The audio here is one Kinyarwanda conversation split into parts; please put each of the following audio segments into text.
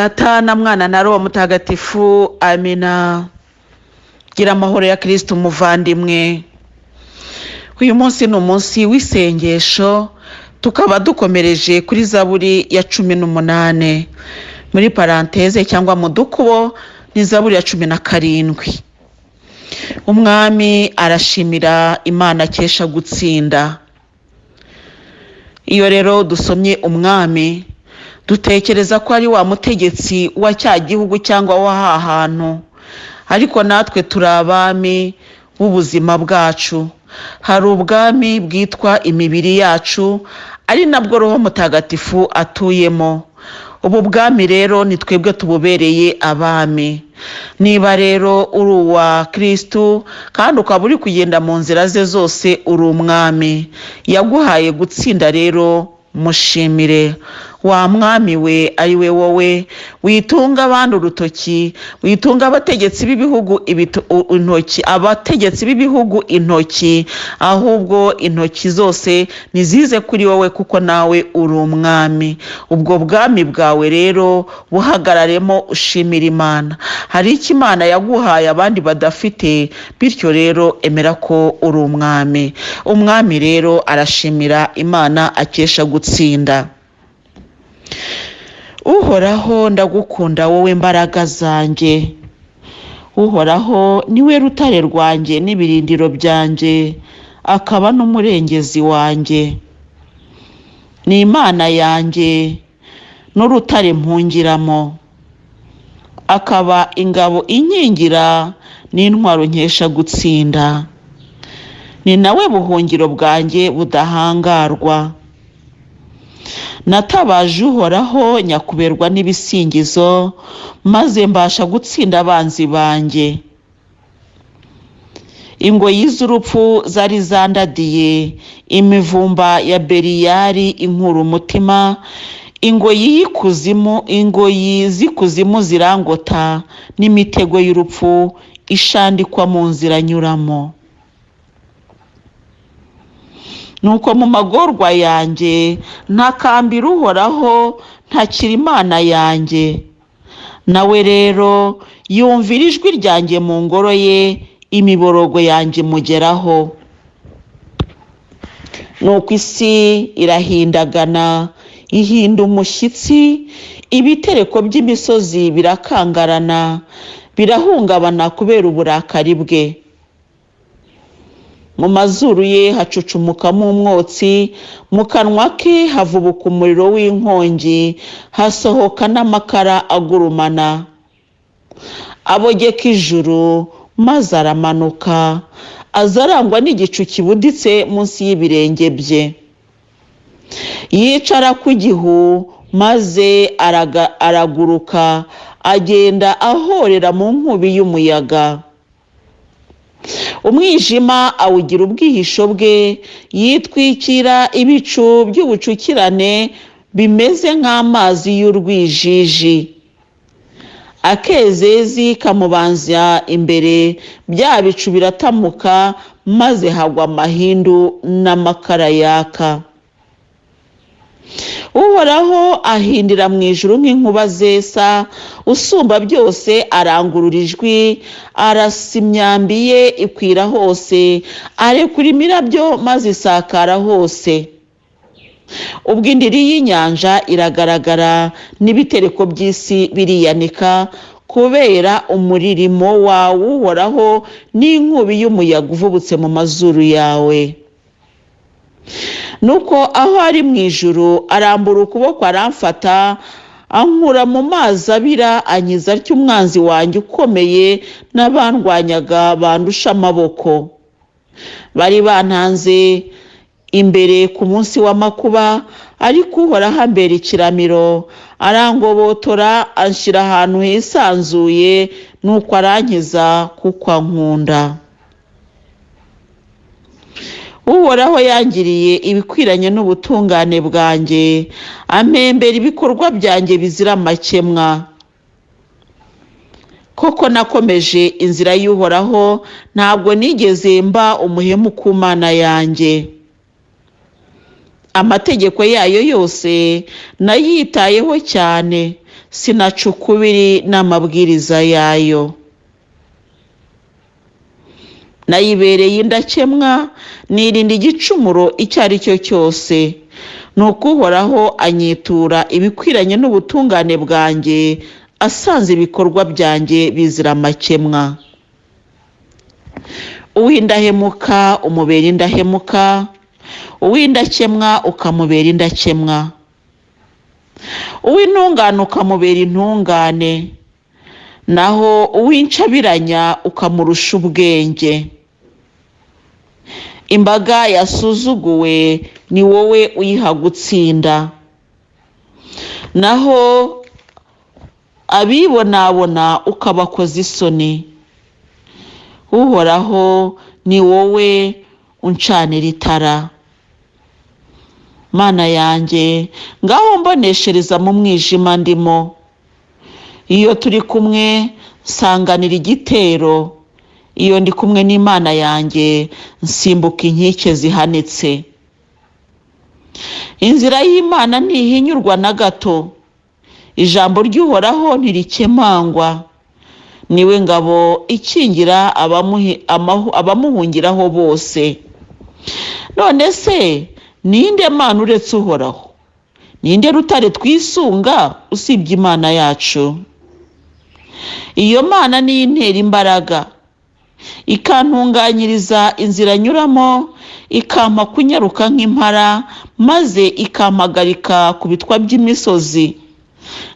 Data na Mwana na Roho Mutagatifu, amina. Gira amahoro ya Kristo, umuvandimwe. Uyu munsi ni umunsi w'isengesho, tukaba dukomereje kuri Zaburi ya 18. Muri parenthèse cyangwa mu dukubo ni Zaburi ya 17. Umwami arashimira Imana akesha gutsinda. Iyo rero dusomye umwami, dutekereza ko ari wa mutegetsi wa cya gihugu cyangwa wa hantu, ariko natwe turi abami b'ubuzima bwacu. Hari ubwami bwitwa imibiri yacu, ari nabwo Roho Mutagatifu atuyemo. Ubu bwami rero ni twebwe tububereye abami. Niba rero uri uwa Kirisitu kandi ukaba uri kugenda mu nzira ze zose, uri umwami. Yaguhaye gutsinda, rero mushimire. Wa mwami we, ari we wowe, witunga abandi urutoki, witunga abategetsi b'ibihugu intoki, abategetsi b'ibihugu intoki, ahubwo intoki zose nizize kuri wowe, kuko nawe uri umwami. Ubwo bwami bwawe rero buhagararemo, ushimira Imana. Hari icyo Imana yaguhaye abandi badafite, bityo rero emera ko uri umwami. Umwami rero arashimira Imana akesha gutsinda. Uhoraho, ndagukunda, wowe mbaraga zanjye. Uhoraho niwe rutare rwanjye n'ibirindiro byanjye, akaba n'umurengezi wanjye. Ni Imana yanjye n'urutare mpungiramo, akaba ingabo inkingira n'intwaro nkesha gutsinda. Ni nawe buhungiro bwanjye budahangarwa. Natabaje Uhoraho, nyakuberwa n'ibisingizo, maze mbasha gutsinda abanzi banjye. Ingoyi z'urupfu zari zandadiye, imivumba ya Beriyari inkura umutima. Ingoyi y'ikuzimu, ingoyi z'ikuzimu zirangota, n'imitego y'urupfu ishandikwa mu nzira nyuramo. Nuko mu magorwa yanjye ntakambira Uhoraho, ntakira Imana yanjye. Nawe rero yumvira ijwi ryanjye mu ngoro ye, imiborogo yanjye imugeraho. Nuko isi irahindagana, ihinda umushyitsi, ibitereko by'imisozi birakangarana, birahungabana kubera uburakari bwe. Mu mazuru ye hacucumukamo umwotsi, mu kanwa ke havubuka umuriro w'inkongi, hasohoka n'amakara agurumana. Abogeka ijuru maze aramanuka, aza arangwa n'igicu kibuditse munsi y'ibirenge bye. Yicara ku gihu maze araguruka, agenda ahorera mu nkubi y'umuyaga. Umwijima awugira ubwihisho bwe, yitwikira ibicu by'ubucukirane bimeze nk'amazi y'urwijiji. Akezezi kamubanza imbere, bya bicu biratamuka, maze hagwa amahindu n'amakara yaka. Uhoraho ahindira mu ijuru nk'inkuba zesa, Usumba byose arangurura ijwi, arasa imyambi ye ikwira hose, arekura imirabyo maze isakara hose. Ubwo indiri y'inyanja iragaragara, n'ibitereko by'isi biriyanika kubera umuririmo wawe, Uhoraho, n'inkubi y'umuyaga uvubutse mu mazuru yawe. Nuko aho ari mu ijuru arambura ukuboko, aramfata, ankura mu mazi abira, ankiza atyo umwanzi wanjye ukomeye n'abandwanyaga bandusha amaboko. Bari bantanze imbere ku munsi w'amakuba, ariko Uhoraho ambera ikiramiro, arangobotora, anshyira ahantu hisanzuye, nuko arankiza kuko ankunda. Uhoraho yangiriye ibikwiranye n'ubutungane bwanjye, ampembera ibikorwa byanjye bizira amakemwa. Koko nakomeje inzira y'Uhoraho, ntabwo nigeze mba umuhemu ku Mana yanjye. Amategeko yayo yose nayitayeho cyane, Sinaca ukubiri n'amabwiriza yayo. Nayibereye indakemwa, nirinda igicumuro icyo ari cyo cyose. Nuko Uhoraho anyitura ibikwiranye n'ubutungane bwanjye, asanze ibikorwa byanjye bizira amakemwa. Uw'indahemuka umubera indahemuka, uw'indakemwa ukamubera indakemwa, uw'intungane ukamubera intungane, naho uw'incabiranya ukamurusha ubwenge. Imbaga yasuzuguwe ni wowe uyiha gutsinda, naho abibonabona ukabakoza isoni. Uhoraho, ni wowe uncanira itara. Mana yanjye, ngaho mboneshereza mu mwijima ndimo. Iyo turi kumwe nsanganira igitero, iyo ndi kumwe n'Imana yanjye nsimbuka inkike zihanitse. Inzira y'Imana ntihinyurwa na gato, ijambo ry'Uhoraho ntirikemangwa. Niwe ngabo ikingira abamuhungiraho bose. None se ninde Mana uretse Uhoraho? Ninde rutare twisunga usibye Imana yacu? Iyo Mana niyo intera imbaraga, ikantunganyiriza inzira nyuramo, ikampa kunyaruka nk'impara, maze ikampagarika ku bitwa by'imisozi.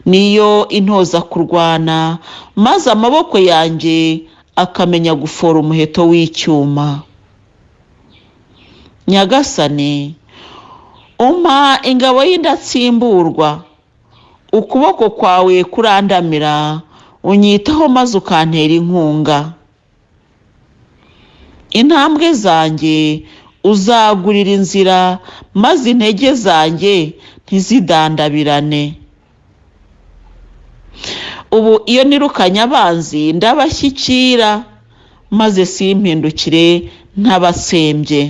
Niyo intoza kurwana, maze amaboko yanjye akamenya gufora umuheto w'icyuma. Nyagasani, umpa ingabo y'indatsimburwa, ukuboko kwawe kurandamira, unyitaho maze ukantera inkunga. Intambwe zanjye uzagurira inzira, maze intege zanjye ntizidandabirane. Ubu iyo nirukanye abanzi ndabashyikira, maze simpindukire ntabatsembye.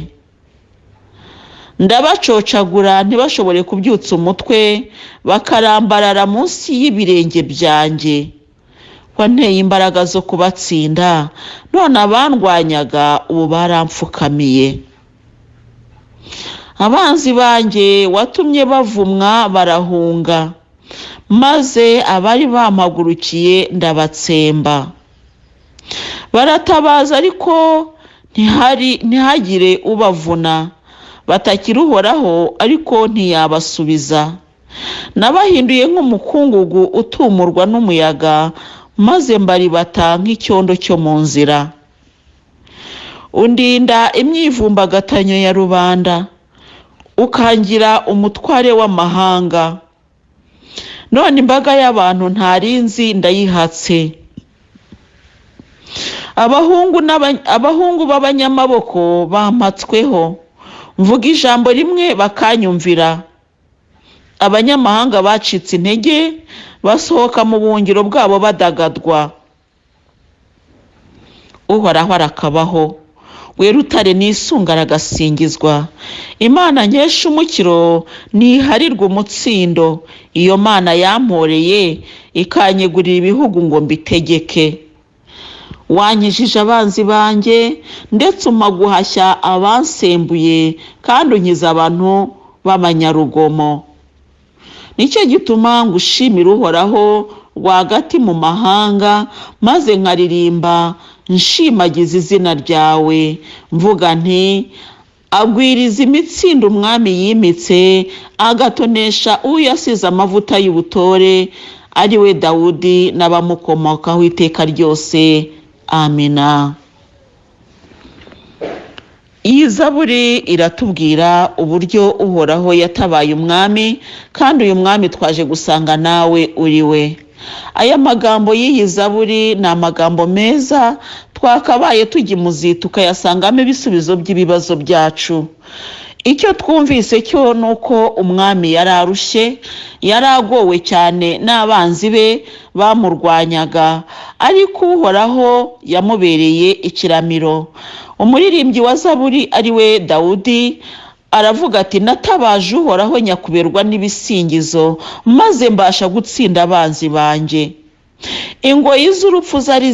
Ndabacocagura ntibashobore kubyutsa umutwe, bakarambarara munsi y'ibirenge byanjye. Wanteye imbaraga zo kubatsinda, none abandwanyaga ubu barampfukamiye. Abanzi banjye watumye bavumwa barahunga, maze abari bampagurukiye ndabatsemba. Baratabaza ariko ntihagire ubavuna, batakira Uhoraho ariko ntiyabasubiza. Nabahinduye nk'umukungugu utumurwa n'umuyaga, maze mbaribata nk'icyondo cyo mu nzira. Undinda imyivumbagatanyo ya rubanda, ukangira umutware w'amahanga. None imbaga y'abantu ntarinzi ndayihatse. Abahungu b'abanyamaboko bampatsweho, mvuga ijambo rimwe bakanyumvira. Abanyamahanga bacitse intege, basohoka mu buhungiro bwabo badagadwa. Uhoraho arakabaho, we rutare nisunga aragasingizwa. Imana nkesha umukiro ntiharirwa umutsindo. Iyo Mana yamporeye ikanyegurira ibihugu ngo mbitegeke. Wankijije abanzi banjye, ndetse umpa guhashya abansembuye, kandi unkiza abantu b'abanyarugomo. Nicyo gituma ngushimira Uhoraho rwagati mu mahanga, maze nkaririmba nshimagiza izina ryawe, mvuga nti: agwiriza imitsindo umwami yimitse, agatonesha uwo yasize amavuta y'ubutore, ari we Dawudi n'abamukomokaho iteka ryose. Amina. Iyi zaburi iratubwira uburyo Uhoraho yatabaye umwami, kandi uyu mwami twaje gusanga nawe uri we. Aya magambo y'iyi zaburi ni amagambo meza twakabaye tujya imuzi tukayasangamo ibisubizo by'ibibazo byacu. Icyo twumvise cyo ni uko umwami yari arushye, yari agowe cyane n'abanzi be bamurwanyaga, ariko Uhoraho yamubereye ikiramiro. Umuririmbyi wa zaburi ari we Dawudi Aravuga ati: "Natabaje Uhoraho, nyakuberwa n'ibisingizo, maze mbasha gutsinda abanzi banjye. Ingoyi z'urupfu zari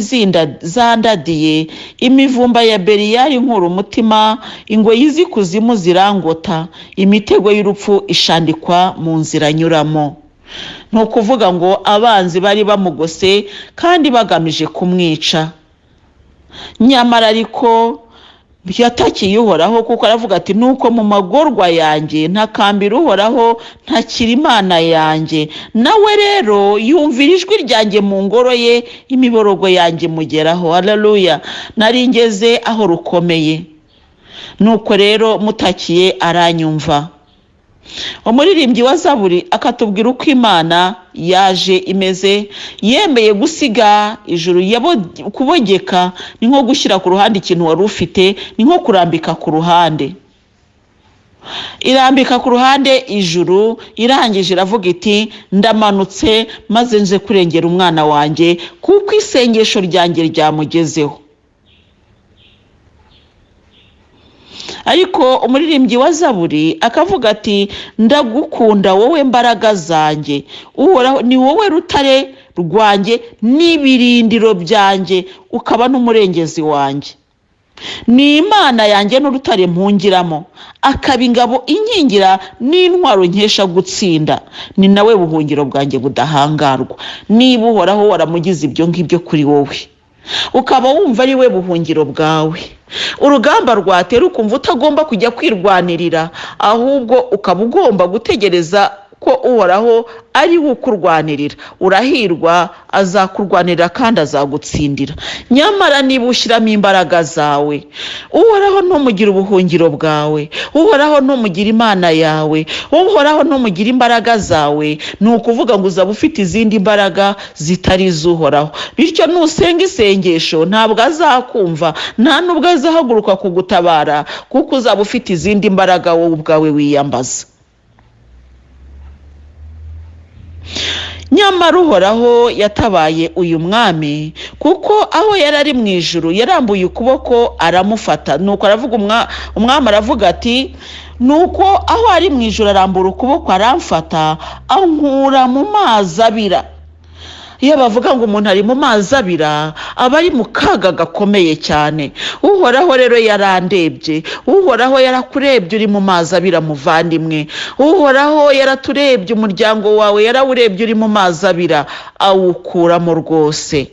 zandadiye, imivumba ya Beriyari inkura umutima, ingoyi z'ikuzimu zirangota, imitego y'urupfu ishandikwa mu nzira anyuramo." Ni ukuvuga ngo abanzi bari bamugose kandi bagamije kumwica. Nyamara ariko yatakiye Uhoraho, kuko aravuga ati: "Nuko mu magorwa yanjye ntakambira Uhoraho, ntakira Imana yanjye. Nawe rero yumvira ijwi ryanjye mu ngoro ye, imiborogo yanjye imugeraho." Haleluya! Nari ngeze aho rukomeye, nuko rero mutakiye aranyumva. Umuririmbyi wa Zaburi akatubwira uko Imana yaje imeze. Yemeye gusiga ijuru, kubogeka ni nko gushyira ku ruhande ikintu wari ufite, ni nko kurambika ku ruhande. Irambika ku ruhande ijuru, irangije iravuga iti: "Ndamanutse maze nze kurengera umwana wanjye, kuko isengesho ryanjye ryamugezeho." Ariko umuririmbyi wa Zaburi akavuga ati: "Ndagukunda wowe mbaraga zanjye, Uhoraho ni wowe rutare rwanjye n'ibirindiro byanjye, ukaba n'umurengezi wanjye. Ni Imana yanjye n'urutare mpungiramo, akaba ingabo inkingira n'intwaro nkesha gutsinda. Ni nawe buhungiro bwanjye budahangarwa." Niba Uhoraho waramugize ibyo ngibyo kuri wowe, ukaba wumva ari we buhungiro bwawe, urugamba rwatera ukumva utagomba kujya kwirwanirira, ahubwo ukaba ugomba gutegereza ko Uhoraho ari we ukurwanirira, urahirwa, azakurwanirira kandi azagutsindira. Nyamara niba ushyiramo imbaraga zawe, Uhoraho ntumugire ubuhungiro bwawe, Uhoraho ntumugire Imana yawe, Uhoraho ntumugire imbaraga zawe, ni ukuvuga ngo uzaba ufite izindi mbaraga zitari iz'Uhoraho. Bityo nusenga isengesho ntabwo azakumva, nta nubwo azahaguruka kugutabara, kuko uzaba ufite izindi mbaraga wowe ubwawe wiyambaza. Nyamara Uhoraho yatabaye uyu mwami, kuko aho yari ari mu ijuru yarambuye ukuboko aramufata. Nuko aravuga, umwami aravuga ati: "Nuko aho ari mu ijuru arambura ukuboko aramfata, ankura mu mazi abira." Iyo bavuga ngo umuntu ari mu mazi abira, aba ari mu kaga gakomeye cyane. Uhoraho rero yarandebye, Uhoraho yarakurebye uri mu mazi abira, muvandimwe. Uhoraho yaraturebye, umuryango wawe yarawurebye uri mu mazi abira, awukuramo rwose.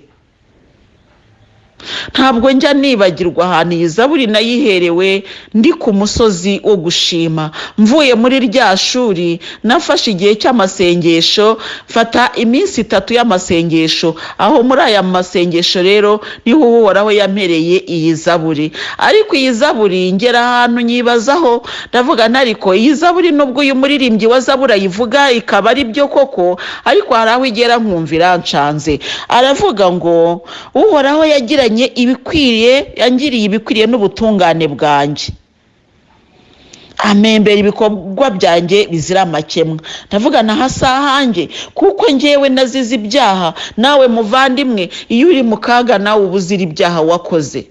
Ntabwo njya nibagirwa ahantu iyi zaburi nayiherewe ndi ku musozi wo gushima. Mvuye muri rya shuri nafashe igihe cy'amasengesho, mfata iminsi 3 y'amasengesho. Aho muri aya masengesho rero niho Uhoraho yampereye iyi zaburi. Ariko iyi zaburi ngera ahantu nyibazaho, ndavuga ntariko iyi zaburi nubwo uyu muririmbyi wa zaburi ayivuga ikaba ari byo koko, ariko hari aho igera nkumva irancanze. Aravuga ngo Uhoraho yagiranye ibikwiriye, yangiriye ibikwiriye n'ubutungane bwanjye, amembera ibikorwa byanjye bizira amakemwa. Ndavuga na hasahanjye, kuko ngewe nazize ibyaha. Nawe muvandimwe, iyo uri mu kaga nawe uba uzira ibyaha wakoze.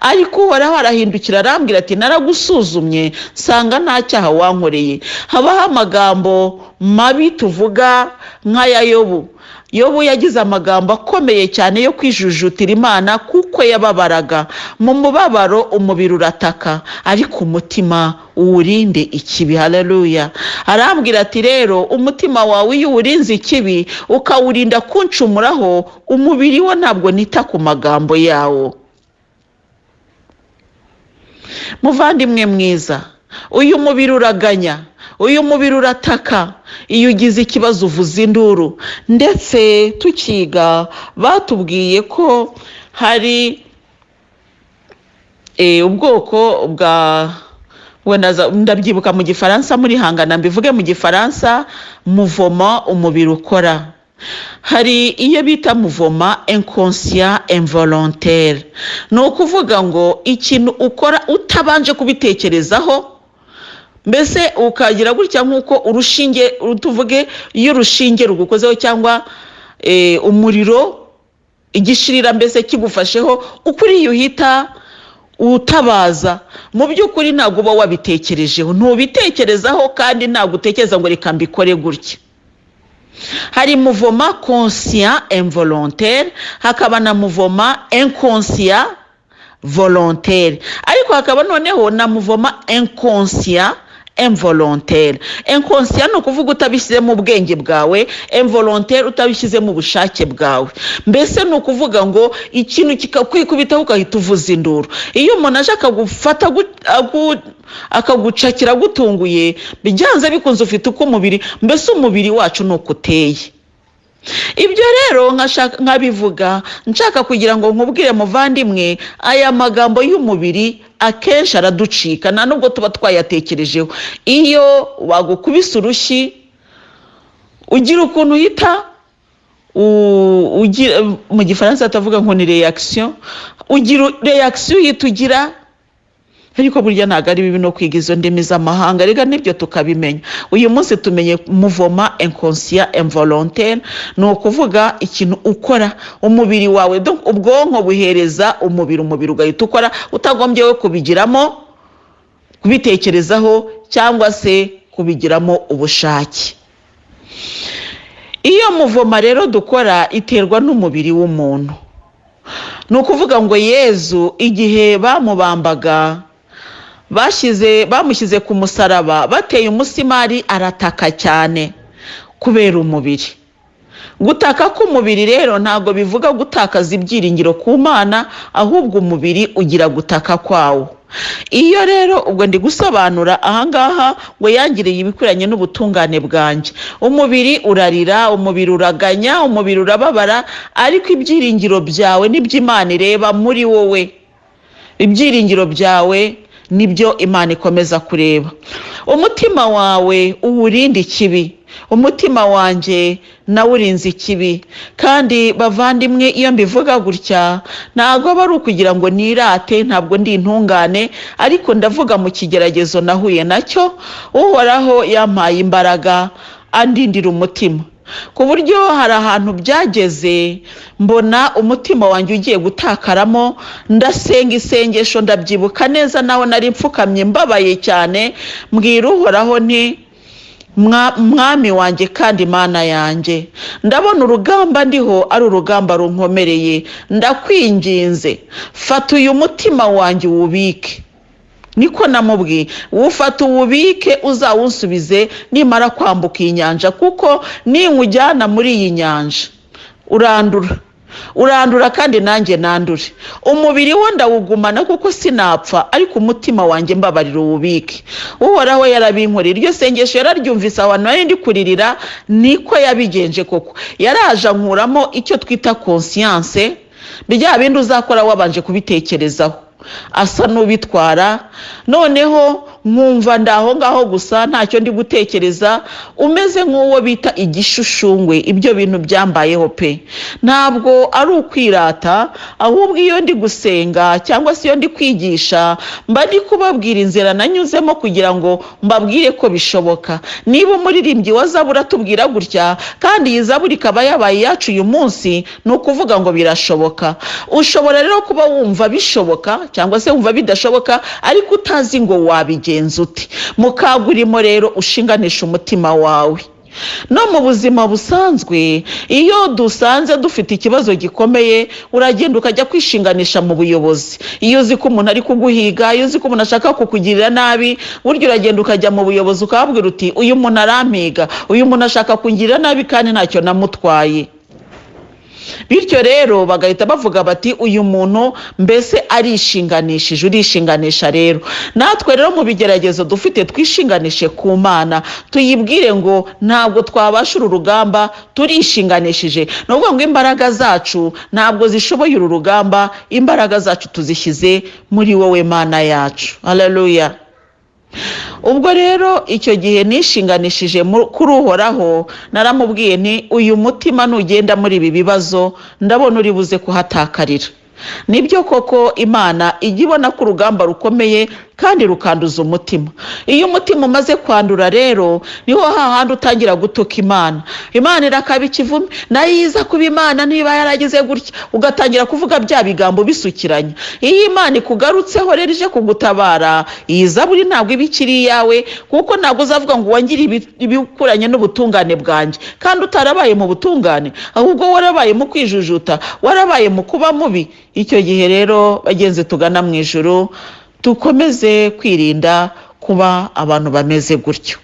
Ariko Uhoraho arahindukira arambwira ati: "Naragusuzumye nsanga nta cyaha wankoreye." Habaho amagambo mabi tuvuga nk'aya Yobu. Yobu yagize amagambo akomeye cyane yo kwijujutira Imana, kuko yababaraga. Mu mubabaro umubiri urataka, ariko umutima uwurinde ikibi. Haleluya! Arambwira ati: "Rero umutima wawe iyo uwurinze ikibi, ukawurinda kuncumuraho, umubiri wo ntabwo nita ku magambo yawo." Muvandimwe mwiza, uyu mubiri uraganya, uyu mubiri urataka. Iyo ugize ikibazo uvuza induru. Ndetse tukiga batubwiye ko hari ubwoko bwa, ndabyibuka mu Gifaransa, muri hangana mbivuge mu Gifaransa, muvoma umubiri ukora. Hari iyo bita muvoma inconscient involontaire. Ni ukuvuga ngo ikintu ukora utabanje kubitekerezaho, mbese ukagira gutya nk'uko urushinge, tuvuge iyo urushinge rugukozeho cyangwa umuriro, igishirira mbese kigufasheho, uko uriya uhita Utabaza mu by'ukuri ntabwo uba wabitekerejeho, ntubitekerezaho, kandi ntabwo utekereza ngo reka mbikore gutya. Hari mouvement conscient involontaire, hakaba na mouvement inconscient volontaire, ariko hakaba noneho na mouvement inconscient involontaire. Inconscient ni ukuvuga utabishyizemo ubwenge bwawe, involontaire utabishyizemo ubushake bwawe. Mbese ni ukuvuga ngo ikintu kikakwikubitaho ugahita uvuza induru. Iyo umuntu aje akagufata, akagucakira agutunguye, byanze bikunze ufite uko umubiri, mbese umubiri wacu ni uko uteye. Ibyo rero nkabivuga nshaka kugira ngo nkubwire, muvandimwe, aya magambo y'umubiri akenshi araducika, nta nubwo tuba twayatekerejeho. Iyo bagukubise urushyi, ugira ukuntu uhita ugira, mu Gifaransa atavuga ngo ni réaction, ugira réaction uhita ugira. Ariko burya ntabwo ari bibi no kwiga izo ndimi z'amahanga, reka nibyo tukabimenya. Uyu munsi tumenye mouvement inconscient involontaire, ni ukuvuga ikintu ukora umubiri wawe, donc ubwonko buhereza umubiri, umubiri ugahita ukora utagombye we kubigiramo, kubitekerezaho cyangwa se kubigiramo ubushake. Iyo mouvement rero dukora iterwa n'umubiri w'umuntu. Ni ukuvuga ngo Yezu igihe bamubambaga, bamushyize ku musaraba, bateye umusimari, arataka cyane kubera umubiri. Gutaka k'umubiri rero ntabwo bivuga gutakaza ibyiringiro ku Mana, ahubwo umubiri ugira gutaka kwawo. Iyo rero ubwo ndi gusobanura ahangaha ngo yangiriye ibikwiranye n'ubutungane bwanjye. Umubiri urarira, umubiri uraganya, umubiri urababara, ariko ibyiringiro byawe nibyo Imana ireba muri wowe. Ibyiringiro byawe nibyo Imana ikomeza kureba. Umutima wawe uwurinde ikibi, umutima wanjye nawe urinze ikibi. Kandi bavandimwe, iyo mbivuga gutya ntabwo aba ari ukugira ngo nirate, ntabwo ndi intungane, ariko ndavuga mu kigeragezo nahuye nacyo, Uhoraho yampaye imbaraga, andindira umutima, ku buryo hari ahantu byageze mbona umutima wanjye ugiye gutakaramo, ndasenga isengesho, ndabyibuka neza, naho nari mfukamye mbabaye cyane, mbwira Uhoraho nti: "Mwami wanjye kandi Mana yanjye, ndabona urugamba ndiho ari urugamba runkomereye. Ndakwinginze, fata uyu mutima wanjye uwubike." Niko namubwiye: "Wufata uwubike, uzawunsubize nimara kwambuka iyi nyanja, kuko ninkujyana muri iyi nyanja urandura, urandura kandi nanjye nandure. Umubiri wo ndawugumana kuko sinapfa, ariko umutima wanjye mbabarira uwubike." Uhoraho yarabinkoreye. Iryo sengesho yararyumvise ahantu nari ndi kuririra. Niko yabigenje koko, yaraje ankuramo icyo twita conscience, bya bindi uzakora wabanje kubitekerezaho, asa n'ubitwara, noneho nkumva ndaho ngaho gusa, ntacyo ndi gutekereza, umeze nk'uwo bita igishushungwe. Ibyo bintu byambayeho pe. Ntabwo ari ukwirata, ahubwo iyo ndi gusenga cyangwa se iyo ndi kwigisha, mba ndi kubabwira inzira nanyuzemo kugira ngo mbabwire ko bishoboka. Niba umuririmbyi wa zaburi atubwira gutya, kandi iyi zaburi ikaba yabaye iyacu uyu munsi, ni ukuvuga ngo birashoboka. Ushobora rero kuba wumva bishoboka cyangwa se wumva bidashoboka, ariko utazi ngo wabigenza ute. Mu kaga urimo rero, ushinganisha umutima wawe. No mu buzima busanzwe, iyo dusanze dufite ikibazo gikomeye, uragenda ukajya kwishinganisha mu buyobozi. Iyo uzi ko umuntu ari kuguhiga, iyo uzi ko umuntu ashaka kukugirira nabi, burya uragenda ukajya mu buyobozi ukababwira uti: "Uyu muntu arampiga, uyu muntu ashaka kungirira nabi kandi ntacyo namutwaye." Bityo rero bagahita bavuga bati: "Uyu muntu mbese arishinganishije." Urishinganisha rero. Natwe rero mu bigeragezo dufite, twishinganishe ku Mana, tuyibwire ngo ntabwo twabasha uru rugamba, turishinganishije. Ni ukuvuga ngo imbaraga zacu ntabwo zishoboye uru rugamba, imbaraga zacu tuzishyize muri wowe, Mana yacu. Haleluya! Ubwo rero icyo gihe nishinganishije kuri Uhoraho, naramubwiye nti: "Uyu mutima nugenda muri ibi bibazo, ndabona uri buze kuhatakarira." Nibyo koko, Imana ijya ibona ko urugamba rukomeye. Kandi rukanduza umutima. Iyo umutima umaze kwandura rero, niho hahandi utangira gutuka Imana. Imana irakaba ikivume, nayo iza kuba Imana niba yaragize gutya, ugatangira kuvuga bya bigambo bisukiranya. Iyo Imana ikugarutseho rero ije kugutabara, iyi zaburi ntabwo iba ikiri iyawe, kuko ntabwo uzavuga ngo wangire ibikuranye n'ubutungane bwanjye kandi utarabaye mu butungane, ahubwo warabaye mu kwijujuta, warabaye mu kuba mubi. Icyo gihe rero, bagenzi tugana mu ijuru, dukomeze kwirinda kuba abantu bameze gutyo.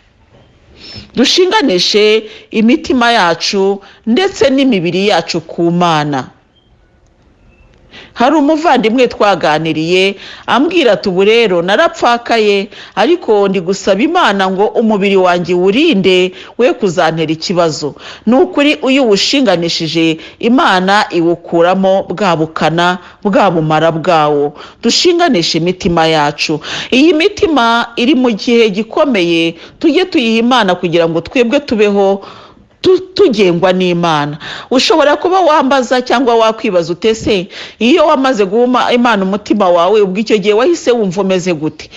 Dushinganishe imitima yacu ndetse n'imibiri yacu ku Mana. Hari umuvandimwe twaganiriye, ambwira ati: "Ubu rero narapfakaye, ariko ndi gusaba Imana ngo umubiri wanjye wurinde we kuzantera ikibazo." Ni ukuri, iyo uwushinganishije Imana, iwukuramo bwa bukana, bwa bumara bwawo. Dushinganishe imitima yacu. Iyi mitima iri mu gihe gikomeye, tujye tuyiha Imana kugira ngo twebwe tubeho tugengwa n'Imana. Ushobora kuba wambaza cyangwa wakwibaza utese: iyo wamaze guha Imana umutima wawe, ubwo icyo gihe wahise wumva umeze gute?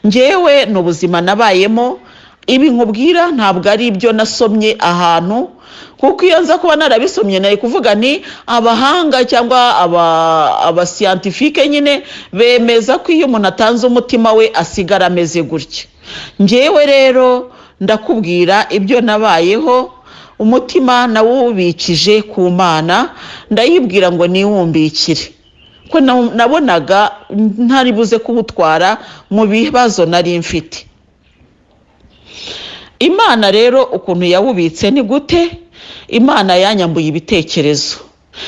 Ngewe ni ubuzima nabayemo. Ibi nkubwira ntabwo ari ibyo nasomye ahantu, kuko iyo nza kuba narabisomye nari kuvuga ni abahanga cyangwa abascientifiques nyine bemeza ko iyo umuntu atanze umutima we asigara ameze gutya. Ngewe rero ndakubwira ibyo nabayeho. Umutima nawubikije ku Mana, ndayibwira ngo niwumbikire, ko nabonaga ntari buze kuwutwara mu bibazo nari mfite. Imana rero ukuntu yawubitse ni gute? Imana yanyambuye ibitekerezo,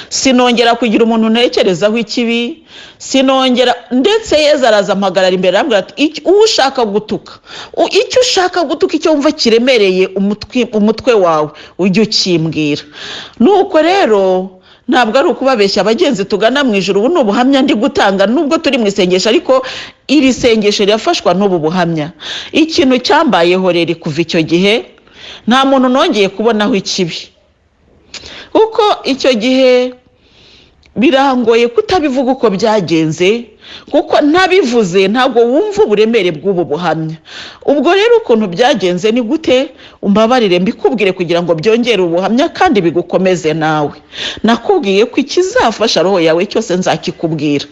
sinongera kugira umuntu ntekerezaho ikibi, sinongera. Ndetse Yezu araza ampagarara imbere, arambwira ati: "Uwo ushaka gutuka, icyo ushaka gutuka, icyo wumva kiremereye umutwe wawe, ujye ukimbwira." Nuko rero ntabwo ari ukubabeshya, abagenzi tugana mu ijoro, ubu ni ubuhamya ndi gutanga. Nubwo turi mu isengesho, ariko iri sengesho rirafashwa n'ubu buhamya. Ikintu cyambayeho rero, kuva icyo gihe nta muntu nongeye kubonaho ikibi, kuko icyo gihe birangoye kutabivuga uko byagenze, kuko ntabivuze ntabwo wumva uburemere bw'ubu buhamya. Ubwo rero ukuntu byagenze ni gute? Umbabarire mbikubwire kugira ngo byongere ubuhamya kandi bigukomeze nawe. Nakubwiye ko ikizafasha roho yawe cyose nzakikubwira.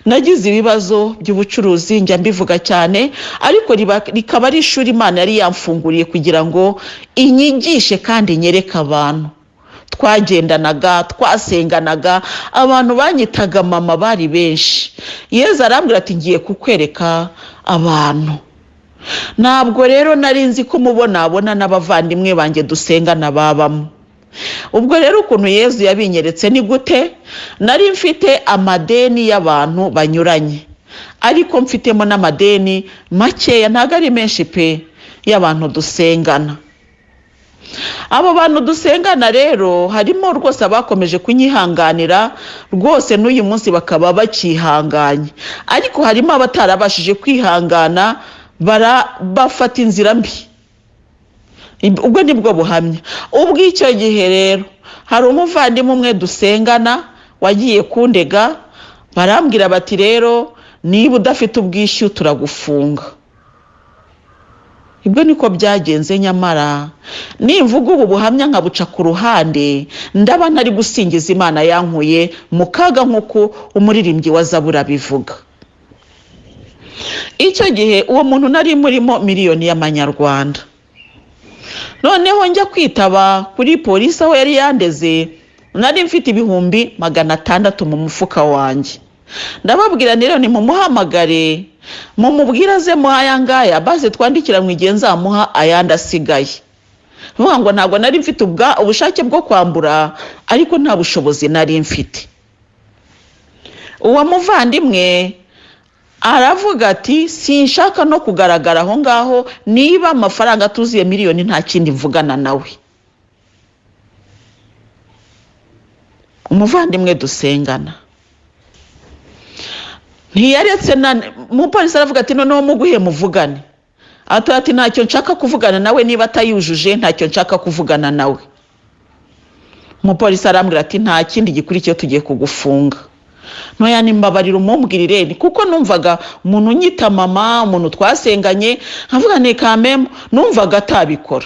Nagize ibibazo by'ubucuruzi, njya mbivuga cyane, ariko rikaba ari ishuri Imana yari yamfunguriye kugira ngo inyigishe kandi inyereke abantu twagendanaga, twasenganaga. Abantu banyitaga mama bari benshi. Yezu arambwira ati: "Ngiye kukwereka abantu." Ntabwo rero nari nzi ko mubonabona n'abavandimwe banjye dusengana babamo. Ubwo rero ukuntu Yezu yabinyeretse ni gute? Nari mfite amadeni y'abantu banyuranye, ariko mfitemo n'amadeni makeya, ntabwo ari menshi pe, y'abantu dusengana. Abo bantu dusengana rero, harimo rwose abakomeje kunyihanganira rwose, n'uyu munsi bakaba bakihanganye, ariko harimo abatarabashije kwihangana, bafata inzira mbi. Ubwo ni bwo buhamya. Ubwo icyo gihe rero hari umuvandimwe umwe dusengana wagiye kundega, barambwira bati: "Rero niba udafite ubwishyu turagufunga." Ibwo niko byagenze. Nyamara nimvuga ubu buhamya nkabuca ku ruhande, ndaba ntari gusingiza Imana yankuye mu kaga, nk'uko umuririmbyi wa Zaburi abivuga. Icyo gihe uwo muntu nari murimo miliyoni y'amanyarwanda. Noneho njya kwitaba kuri polisi aho yari yandeze, nari mfite 600,000 mu mufuka wanjye. Ndababwira rero: "Nimumuhamagare, mumubwire aze muha aya ngaya, baze twandikiranwe igihe nzamuha ayandi asigaye." Vuga ngo ntabwo nari mfite ubushake bwo kwambura, ariko nta bushobozi nari mfite. Uwo muvandimwe aravuga ati: "Sinshaka no kugaragara aho ngaho, niba amafaranga atuzuye miliyoni nta kindi mvugana nawe." Umuvandimwe dusengana ntiyaretse na umupolisi, aravuga ati: "Noneho muguhe muvugane." Ati: "Ntacyo nshaka kuvugana nawe, niba atayujuje ntacyo nshaka kuvugana nawe." Umupolisi arambwira ati: "Nta kindi gikurikiyeho, tugiye kugufunga." Ntoya nimbabarira umumbwirire, kuko numvaga umuntu unyita mama, umuntu twasenganye, nkavuga ni kamemu, numvaga atabikora.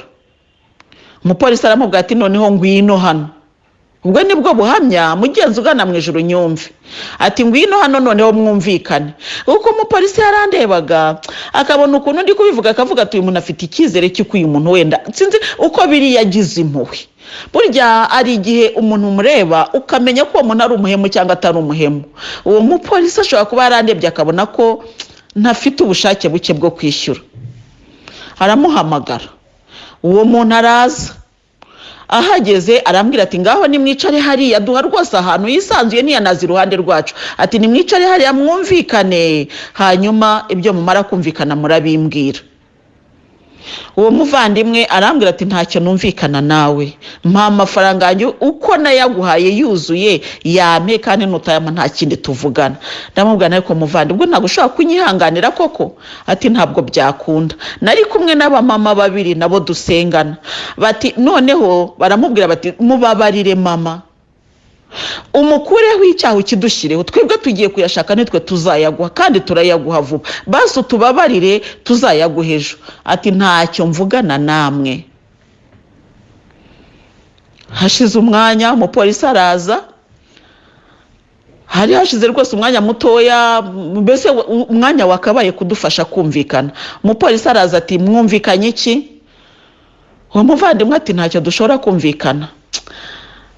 Umupolisi aramubwira ati noneho ngwino hano. Ubwo nibwo buhamya, mugenzi ugana mu ijuru nyumve. Ati ngwino hano noneho mwumvikane. Kuko umupolisi yarandebaga akabona ukuntu ndi kubivuga, akavuga ati uyu muntu afite icyizere cy'uko uyu muntu wenda sinzi uko biri yagize impuhwe. Burya hari igihe umuntu umureba ukamenya ko uwo muntu ari umuhemu cyangwa atari umuhemu. Uwo mupolisi ashobora kuba yarandebye akabona ko ntafite ubushake buke bwo kwishyura. Aramuhamagara, uwo muntu araza. Ahageze arambwira ati ngaho nimwicare hariya, duha rwose ahantu yisanzuye, ntiyanaza iruhande rwacu. Ati nimwicare hariya mwumvikane, hanyuma ibyo mumara kumvikana murabimbwira. Uwo muvandimwe arambwira ati ntacyo numvikana nawe, mpa amafaranga yanjye uko nayaguhaye yuzuye yampe, kandi nutayampa nta kindi tuvugana. Ndamubwira ariko muvandimwe ntabwo ushobora kunyihanganira koko? Ati ntabwo byakunda. Nari kumwe n'abamama babiri nabo dusengana, bati noneho baramubwira bati mubabarire mama, umukureho icyaha ukidushyireho, twebwe tugiye kuyashaka nitwe tuzayaguha kandi turayaguha vuba, basi utubabarire tuzayaguha ejo. Ati ntacyo mvugana namwe. Hashize umwanya umupolisi araza, hari hashize rwose umwanya mutoya, mbese umwanya wakabaye kudufasha kumvikana. Umupolisi araza ati mwumvikanye iki? Uwo muvandimwe ati ntacyo dushobora kumvikana.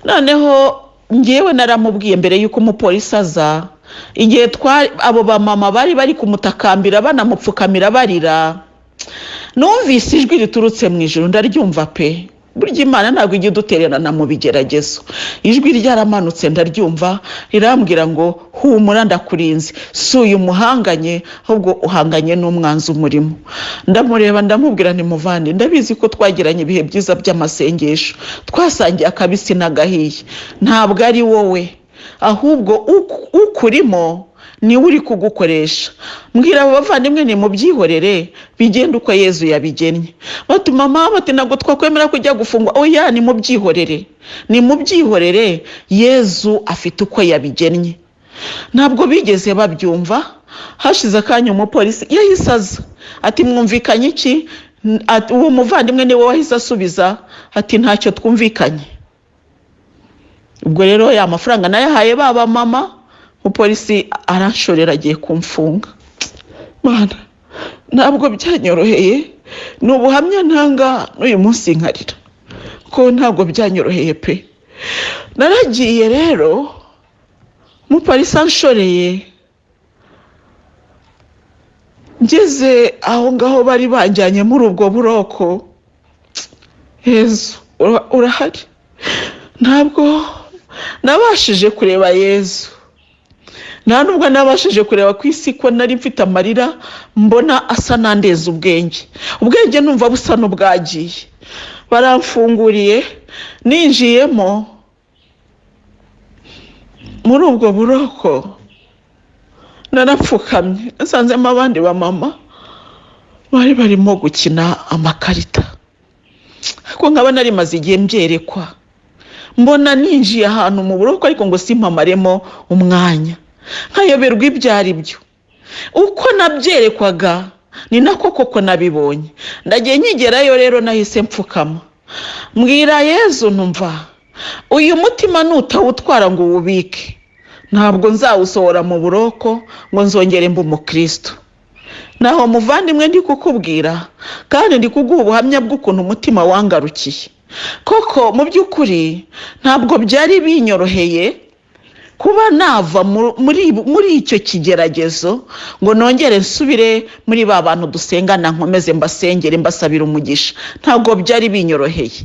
Noneho ngewe naramubwiye mbere y'uko umupolisi aza, igihe abo bamama bari bari kumutakambira banamupfukamira barira, numvise ijwi riturutse mu ijuru, ndaryumva pe. Burya Imana ntabwo ijya idutererana mu bigeragezo. Ijwi ryaramanutse ndaryumva, rirambwira ngo humura ndakurinze, si uyu muhanganye ahubwo uhanganye n'umwanzi umurimo. Ndamureba ndamubwira nti muvandi, ndabizi ko twagiranye ibihe byiza by'amasengesho, twasangiye akabisi n'agahiye, ntabwo ari wowe ahubwo ukurimo niwe uri kugukoresha. Mbwira abo bavandimwe ni mubyihorere bigende uko Yezu yabigennye. Bati mama, bati ntabwo twakwemera kujya gufungwa. Oya, ni mubyihorere, ni mubyihorere, Yezu afite uko yabigennye. Ntabwo bigeze babyumva. Hashize akanya umupolisi yahise aza ati mwumvikanye iki? Uwo muvandimwe niwe wahise asubiza ati ntacyo twumvikanye. Ubwo rero ya mafaranga nayahaye baba mama, umupolisi aranshorera agiye kumfunga. Mana, ntabwo byanyoroheye, ni ubuhamya ntanga n'uyu munsi nkarira ko ntabwo byanyoroheye pe. Naragiye rero, umupolisi anshoreye, ngeze aho ngaho bari banjyanye muri ubwo buroko, Yezu urahari, ntabwo nabashije kureba Yezu, nta nubwo nabashije kureba ku isi ko nari mfite amarira, mbona asa n'andeza ubwenge, ubwenge numva busa n'ubwagiye. Baramfunguriye, ninjiyemo muri ubwo buroko narapfukamye, nsanzemo abandi bamama bari barimo gukina amakarita, ariko nkaba nari maze igihe mbyerekwa, mbona ninjiye ahantu mu buroko ariko ngo simpamaremo umwanya, nkayoberwa ibyo ari byo. Uko nabyerekwaga ni nako koko nabibonye. Ndagiye nkigerayo rero nahise mfukama, mbwira Yezu numva uyu mutima nutawutwara ngo uwubike, ntabwo nzawusohora mu buroko ngo nzongere mbe umukristo. Naho muvandimwe ndi kukubwira kandi ndi kuguha ubuhamya bw'ukuntu umutima wangarukiye. Koko mu by'ukuri ntabwo byari binyoroheye kuba nava muri icyo kigeragezo ngo nongere nsubire muri ba bantu dusengana, nkomeze mbasengere mbasabira umugisha. Ntabwo byari binyoroheye,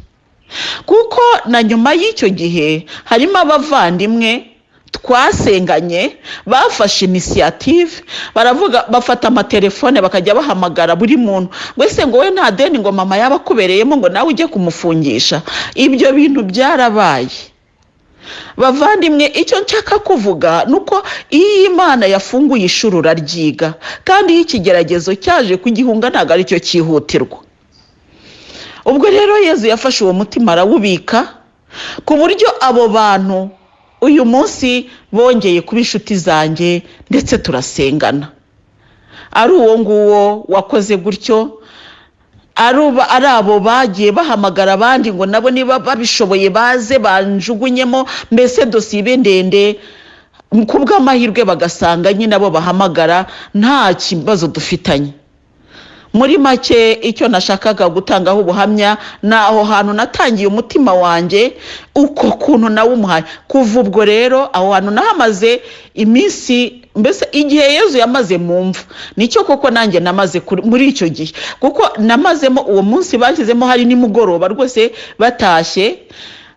kuko na nyuma y'icyo gihe harimo abavandimwe twasenganye bafashe initiative, baravuga, bafata amatelefone bakajya bahamagara buri muntu wese ngo we nta deni ngo mama yaba akubereyemo ngo nawe ujye kumufungisha. Ibyo bintu byarabaye. Bavandimwe, icyo nshaka kuvuga ni uko iyo Imana yafunguye ishuri uraryiga, kandi iyo ikigeragezo cyaje kugihunga ntabwo aricyo cyihutirwa. Ubwo rero Yezu yafashe uwo mutima arawubika, ku buryo abo bantu Uyu munsi bongeye kuba inshuti zanjye, ndetse turasengana. Ari uwo nguwo wakoze gutyo, ari abo bagiye bahamagara abandi ngo nabo niba babishoboye baze banjugunyemo, mbese dosiye ibe ndende. Ku bw'amahirwe bagasanga nyine abo bahamagara nta kibazo dufitanye. Muri make, icyo nashakaga gutangaho ubuhamya ni aho hantu natangiye umutima wanjye, uko kuntu nawe umuhaye. Kuva ubwo rero, aho hantu nahamaze iminsi, mbese igihe Yezu yamaze mu mva nicyo koko nanjye namaze muri icyo gihe, kuko namazemo uwo munsi bashyizemo, hari nimugoroba rwose batashye,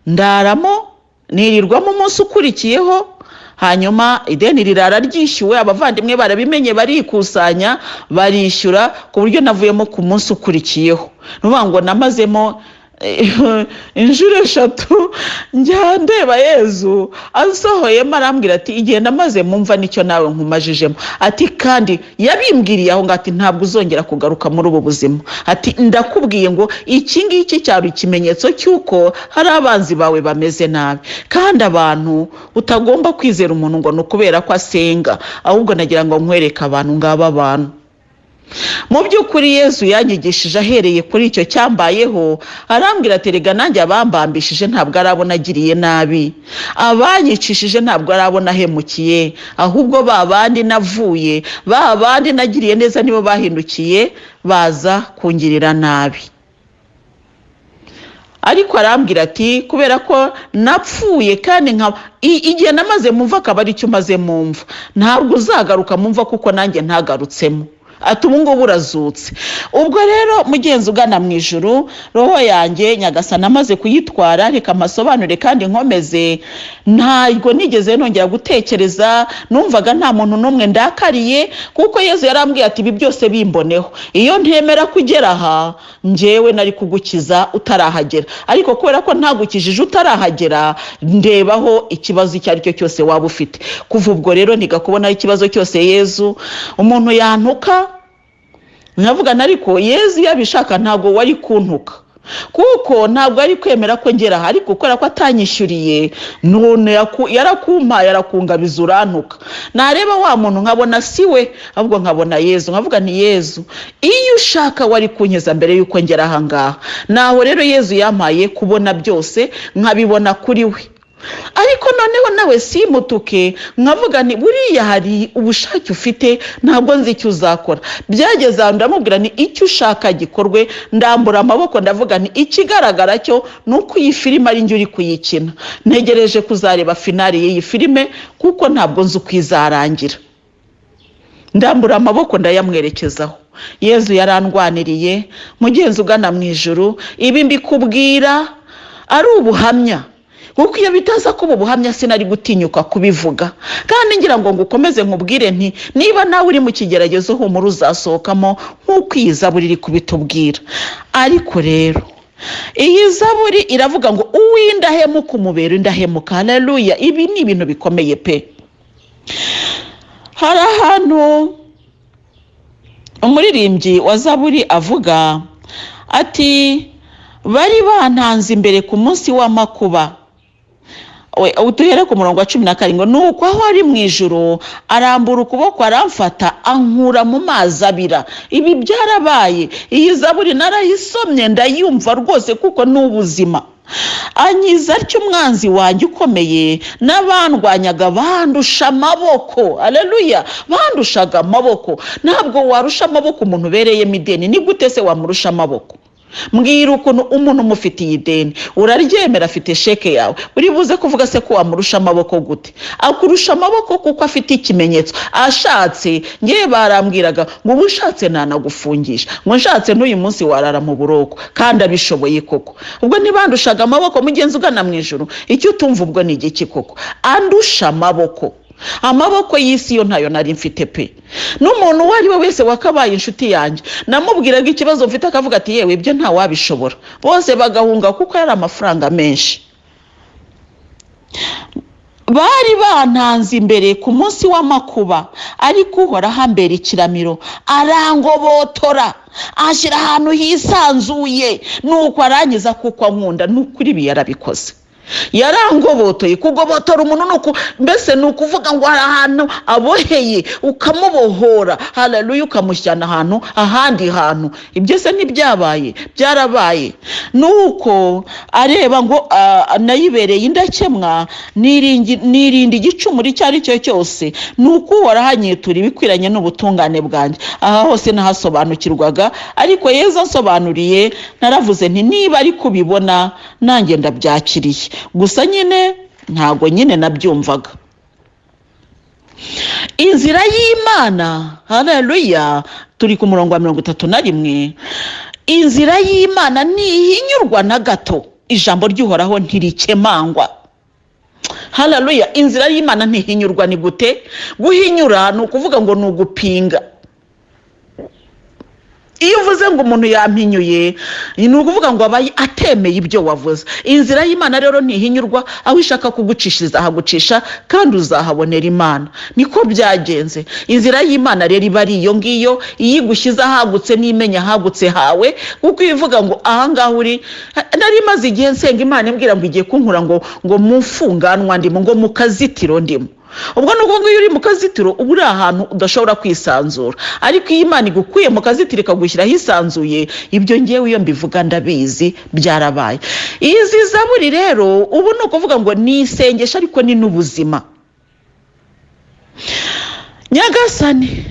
ndaramo, nirirwamo umunsi ukurikiyeho. Hanyuma ideni rirara ryishyuwe, abavandimwe barabimenye, barikusanya, barishyura, ku buryo navuyemo ku munsi ukurikiyeho. Ni ukuvuga ngo namazemo inshuro 3. Njya ndeba Yezu asohoyemo, arambwira ati: "Igihe namaze mumva nicyo nawe nkumajijemo." Ati kandi yabimbwiriye aho ngaho, ati: "Ntabwo uzongera kugaruka muri ubu buzima." Ati: "Ndakubwiye ngo iki ngiki cyari ikimenyetso cy'uko hari abanzi bawe bameze nabi, kandi abantu utagomba kwizera umuntu ngo ni ukubera ko asenga, ahubwo nagira ngo nkwereke abantu ngaba." Abantu mu by'ukuri Yezu yanyigishije ahereye kuri icyo cyambayeho, arambwira ati: "Rega nanjye abambambishije ntabwo arabona agiriye nabi, abanyicishije ntabwo arabona ahemukiye, ahubwo ba bandi navuye, ba bandi nagiriye neza, nibo bahindukiye baza kungirira nabi." Ariko arambwira ati: "Kubera ko napfuye kandi nka igihe namaze mumva akaba aricyo umaze mumva, ntabwo uzagaruka mumva kuko nanjye ntagarutsemo." Ati: "Ubu ngubu urazutse." Ubwo rero, mugenzi ugana mu ijuru, roho yanjye Nyagasana amaze kuyitwara, reka amasobanure kandi nkomeze. Ntabwo nigeze nongera gutekereza, numvaga nta muntu n'umwe ndakariye, kuko Yezu yarambwiye ati: "Ibi byose bimboneho, iyo ntemera kugera aha, njyewe nari kugukiza utarahagera, ariko kubera ko ntagukijije utarahagera, ndebaho ikibazo icyo ari cyo cyose waba ufite." Kuva ubwo rero niga kubonaho ikibazo cyose Yezu. Umuntu yantuka nkavuga, ariko Yezu iyo abishaka ntabwo wari kuntuka, kuko ntabwo ari kwemera ko ngera aha, ariko kubera ko atanyishyuriye, none yarakumpaye, arakungabiza, urantuka. Nareba wa muntu nkabona si we, ahubwo nkabona Yezu, nkavuga nti: "Yezu, iyo ushaka wari kunkeza mbere y'uko ngera aha ngaha." Naho rero Yezu yampaye kubona byose, nkabibona kuri we, ariko noneho nawe simutuke, nkavuga nti: "Buriya hari ubushake ufite, ntabwo nzi icyo uzakora." Byageze ahantu ndamubwira nti: "Icyo ushaka gikorwe." Ndambura amaboko, ndavuga nti: "Ikigaragara cyo ni uko iyi filime ari njye uri kuyikina. Ntegereje kuzareba finale y'iyi filime, kuko ntabwo nzi uko izarangira." Ndambura amaboko, ndayamwerekezaho. Yezu yarandwaniriye. Mugenzi ugana mu ijuru, ibi mbikubwira ari ubuhamya, kuko iyo bitaza kuba ubuhamya sinari gutinyuka kubivuga. Kandi ngira ngo ngukomeze, nkubwire nti: niba nawe uri mu kigeragezo, humura, uzasohokamo nk'uko iyi zaburi iri kubitubwira. Ariko rero iyi zaburi iravuga ngo uw'indahemuka umubera indahemuka. Haleluya! Ibi ni ibintu bikomeye pe. Hari ahantu umuririmbyi wa zaburi avuga ati: "Bari bantanze imbere ku munsi w'amakuba." Duhere ku murongo wa 17: "Ni uko aho ari mu ijuru arambura ukuboko, aramfata, ankura mu mazi abira." Ibi byarabaye. Iyi zaburi narayisomye, ndayumva rwose, kuko ni ubuzima. "Ankiza atyo umwanzi wanjye ukomeye n'abandwanyaga bandusha amaboko." Aleluya! Bandushaga amaboko. Ntabwo warusha amaboko umuntu ubereyemo ideni. Ni gute se wamurusha amaboko? Mbwira ukuntu umuntu umufitiye ideni, uraryemera, afite sheke yawe, uri buze kuvuga se ko wamurusha amaboko gute? Akurusha amaboko kuko afite ikimenyetso. Ashatse, ngewe barambwiraga ngo ubu ushatse nanagufungisha, ngo nshatse n'uyu munsi warara mu buroko, kandi abishoboye koko. Ubwo ntibandushaga amaboko? Mugenzi ugana mu ijuru, icyo utumva ubwo ni igiki koko? Andusha amaboko, amaboko y'isi yo ntayo nari mfite pe. N'umuntu uwo ari we wese wakabaye inshuti yanjye, namubwiraga ikibazo mfite, akavuga ati: "Yewe, ibyo ntawabishobora." Bose bagahunga, kuko yari amafaranga menshi. "Bari bantanze imbere ku munsi w'amakuba, ariko Uhoraho ambera ikiramiro, arangobotora, anshyira ahantu hisanzuye, nuko arangiza kuko ankunda." Ni ukuri, ibi yarabikoze. Yarangobotoye. Kugobotora umuntu ni uku, mbese ni ukuvuga ngo hari ahantu aboheye ukamubohora, haleluya, ukamushyana ahantu ahandi hantu. Ibyo se ntibyabaye? Byarabaye. Nuko areba ngo nayibereye indakemwa, nirinda igicumuro icyo ari cyo cyose. Ni uko Uhoraho anyitura ibikwiranye n'ubutungane bwanjye. Aha hose nahasobanukirwaga, ariko Yezu ansobanuriye naravuze nti: "Niba ari kubibona, nanjye ndabyakiriye." Gusa nyine ntabwo nyine nabyumvaga. Inzira y'Imana, haleluya, turi ku murongo wa 31. Inzira y'Imana ntihinyurwa na gato, ijambo ry'Uhoraho ntirikemangwa. Haleluya. Inzira y'Imana ntihinyurwa ni gute? Guhinyura ni ukuvuga ngo ni ugupinga. Iyo uvuze ngo umuntu yampinyuye, ni ukuvuga ngo aba atemeye ibyo wavuze. Inzira y'Imana rero ntihinyurwa. Aho ishaka kugucishiriza ahagucisha, kandi uzahabonera Imana. Niko byagenze. Inzira y'Imana rero iba ari iyo ngiyo. Iyo igushyize ahagutse, n'imenya ahagutse hawe, kuko iyo ivuga ngo ahangaha uri. Nari maze igihe nsenga Imana imbwira ngo igiye kunkura ngo mu mfunganwa ndimo, ngo mu kazitiro ndimo. Ubwo ni ukuvuga, iyo uri mu kazitiro uba uri ahantu udashobora kwisanzura, ariko iyo Imana igukuye mu kazitiro ikagushyira ahisanzuye. Ibyo ngewe iyo mbivuga ndabizi, byarabaye. Izi zaburi rero ubu ni ukuvuga ngo ni isengesho, ariko ni n'ubuzima. Nyagasani,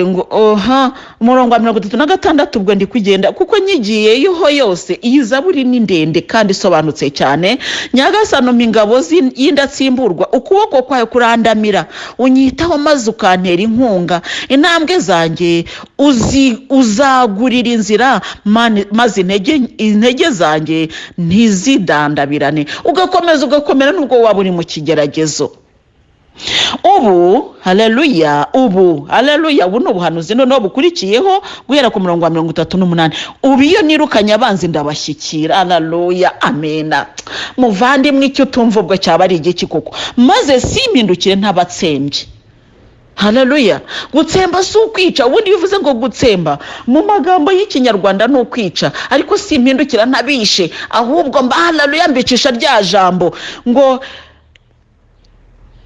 ngo oha, umurongo wa 36. Ubwo ndi kugenda kuko nyigiyeyo yose. Iyi zaburi ni ndende kandi isobanutse cyane. Nyagasani, umpa ingabo y'indatsimburwa, ukuboko kwawe kurandamira, unyitaho maze ukantera inkunga. Intambwe zanjye uzagurira inzira, maze intege zanjye ntizidandabirane. Ugakomeza ugakomera nubwo waba uri mu kigeragezo. Ubu, haleluya, ubu, haleluya, ubu ni ubuhanuzi noneho bukurikiyeho guhera ku murongo wa 38. Ubu iyo nirukanye abanzi ndabashyikira. Haleluya, amena. Muvandimwe, icyo utumva ubwo cyaba ari igiki koko? Maze simpindukire ntabatsembye. Haleluya. Gutsemba si ukwica. Ubundi iyo uvuze ngo gutsemba mu magambo y'Ikinyarwanda ni ukwica, ariko simpindukira ntabishe, ahubwo mba, haleluya, mbicisha rya jambo. Ngo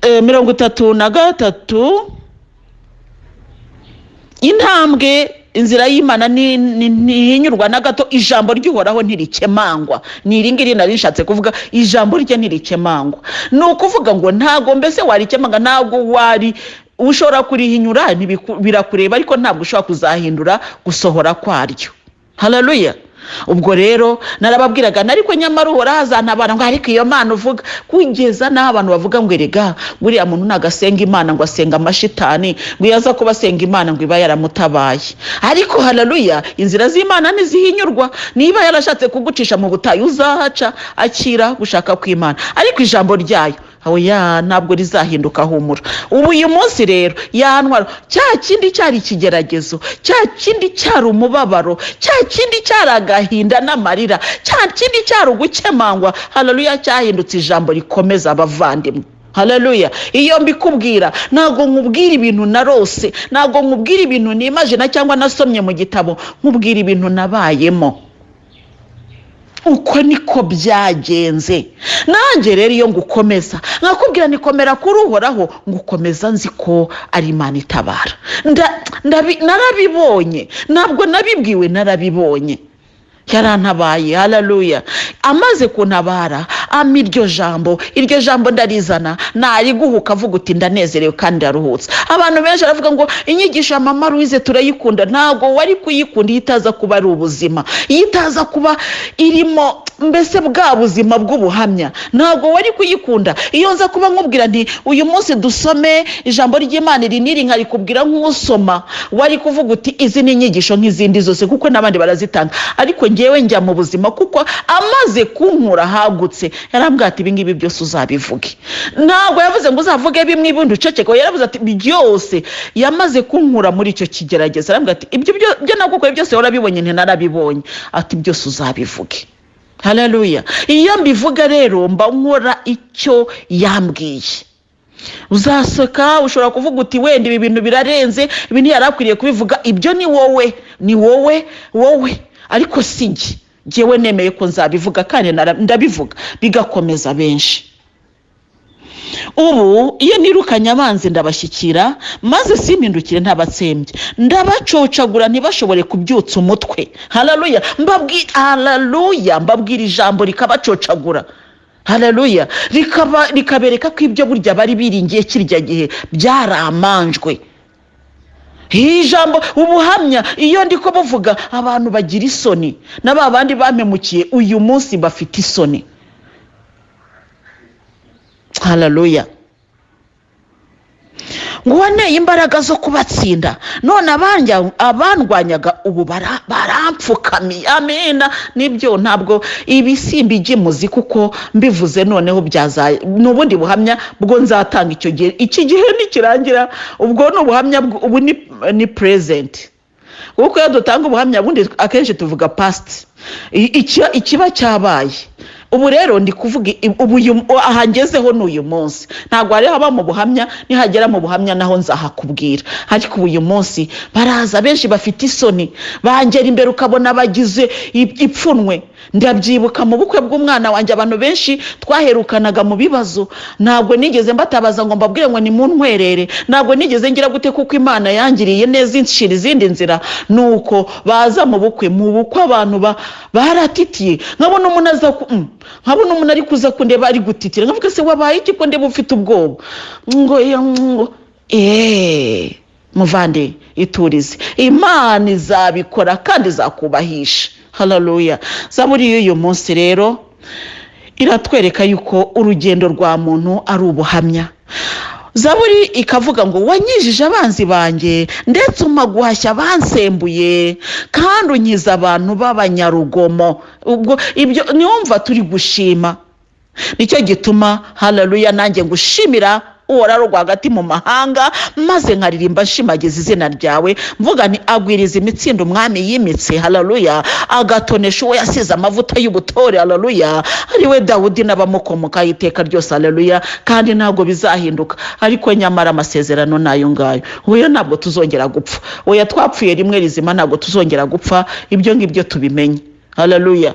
33: intambwe, inzira y'Imana ntihinyurwa na gato, ijambo ry'Uhoraho ntirikemangwa. Ni iri ngiri nari nishatse kuvuga: ijambo rye ntirikemangwa. Ni ukuvuga ngo ntabwo mbese warikemanga, ntabwo wari ushobora kurihinyura, birakureba, ariko ntabwo ushobora kuzahindura gusohora kwaryo. Haleluya. Ubwo rero narababwiraga, ariko nyamara Uhoraho azantabara, ngo ariko iyo Mana uvuga, kugeza n'aho abantu bavuga ngo: "Erega buriya muntu ntabwo asenga Imana, ngo asenga amashitani, ngo iyo aza kuba asenga Imana ngo iba yaramutabaye." Ariko haleluya, inzira z'Imana ntizihinyurwa. Niba yarashatse kugucisha mu butayu, uzahaca. Akira gushaka kw'Imana, ariko ijambo ryayo, oya, ntabwo rizahinduka. Humura. Ubu uyu munsi rero yantwara cya kindi cyari ikigeragezo, cya kindi cyari umubabaro, cya kindi cyari agahinda n'amarira, cya kindi cyari ugukemangwa, haleluya, cyahindutse ijambo rikomeza abavandimwe. Haleluya. Iyo mbikubwira, ntabwo nkubwira ibintu narose, ntabwo nkubwira ibintu nimajina cyangwa nasomye mu gitabo, nkubwira ibintu nabayemo. Uko niko byagenze. Nanjye rero iyo ngukomeza nkakubwira nikomera kuri Uhoraho, ngukomeza nzi ko ari Imana itabara. Narabibonye, ntabwo nabibwiwe, narabibonye. Yarantabaye, haleluya. Amaze kuntabara ampa iryo jambo. Iryo jambo ndarizana, nariguhuka avuga uti: "Ndanezerewe kandi ndaruhutse." Abantu benshi baravuga ngo: "Inyigisho ya Mama Louise turayikunda." Ntabwo wari kuyikunda iyo itaza kuba ari ubuzima, iyo itaza kuba irimo mbese bwa buzima bw'ubuhamya, ntabwo wari kuyikunda. Iyo nza kuba nkubwira nti: "Uyu munsi dusome ijambo ry'Imana iri n'iri," nkarikubwira nk'usoma, wari kuvuga uti: "Izi ni inyigisho nk'izindi zose, kuko n'abandi barazitanga." Ariko ngewe njya mu buzima, kuko amaze kunkura ahagutse yarambwira ati: "Ibingibi byose uzabivuge." Ntabwo yavuze ngo uzavuge bimwe ibindi uceceke, yaravuze ati: "Byose." Yamaze kunkura muri icyo kigeragezo, arambwira ati: "Ibyo byo nagukoreye byose warabibonye?" Nti: "Narabibonye." Ati: "Byose uzabivuge." Haleluya. Iyo mbivuga rero mba nkora icyo yambwiye. Uzaseka, ushobora kuvuga uti: "Wenda ibi bintu birarenze, ibi ntiyari akwiriye kubivuga." Ibyo ni wowe, ni wowe, wowe, ariko si njye. Ngewe nemeye ko nzabivuga kandi ndabivuga bigakomeza benshi. Ubu iyo nirukanye abanzi ndabashyikira, maze simpindukire ntabatsembye, ndabacocagura ntibashobore kubyutsa umutwe. Haleluya, mbabwira, haleluya, mbabwira ijambo rikabacocagura. Haleluya, rikabereka ko ibyo burya bari biringiye kirya gihe byaramanjwe. Iri jambo, ubuhamya, iyo ndi kubuvuga abantu bagira isoni, na ba bandi bampemukiye uyu munsi bafite isoni. Haleluya. Ngo wanteye imbaraga zo kubatsinda, none abandwanyaga ubu barampfukamiye. Amena. Nibyo, ntabwo ibi simbigimuzi kuko mbivuze noneho byaza ni ubundi buhamya bwo nzatanga icyo gihe, iki gihe nikirangira. Ubwo ni ubuhamya ubu ni present, kuko iyo dutanga ubuhamya bundi akenshi tuvuga past, ikiba cyabaye. Ubu rero ndi kuvuga ubu aha ngezeho ni uyu munsi. Ntabwo hari haba mu buhamya, nihagera mu buhamya naho nzahakubwira. Ariko ubu uyu munsi baraza benshi bafite isoni, bangera imbere ukabona bagize ipfunwe. Ndabyibuka mu bukwe bw'umwana wanjye, abantu benshi twaherukanaga mu bibazo, ntabwo nigeze mbatabaza ngo mbabwire ngo nimuntwerere, ntabwo nigeze ngira gute, kuko Imana yangiriye neza inshira izindi nzira. Nuko baza mu bukwe, mu bukwe abantu baratitiye, nkabona umuntu aza nkabona umuntu ari kuza kundeba ari gutitira, nkavuga: "Se wabaye iki ko ndeba ufite ubwoba?" Ngo ngo eee, muvande, iturize, Imana izabikora kandi izakubahisha. Haleluya. Zaburi y'uyu munsi rero iratwereka yuko urugendo rwa muntu ari ubuhamya. Zaburi ikavuga ngo: "Wanyijije abanzi banjye, ndetse umpa guhashya abansembuye, kandi unkiza abantu b'abanyarugomo." Ubwo ibyo niwumva turi gushima, nicyo gituma, haleluya, nanjye ngushimira Uhoraho rwagati mu mahanga, maze nkaririmba nshimagiza izina ryawe, mvuga nti: "Agwiriza imitsindo umwami yimitse, haleluya, agatonesha uwo yasize amavuta y'ubutore, haleluya, ari we Dawudi n'abamukomokaho iteka ryose, haleluya." Kandi ntabwo bizahinduka, ariko nyamara amasezerano ni ayo ngayo. Oya, ntabwo tuzongera gupfa. Oya, twapfuye rimwe rizima, ntabwo tuzongera gupfa. Ibyo ngibyo tubimenye. Haleluya.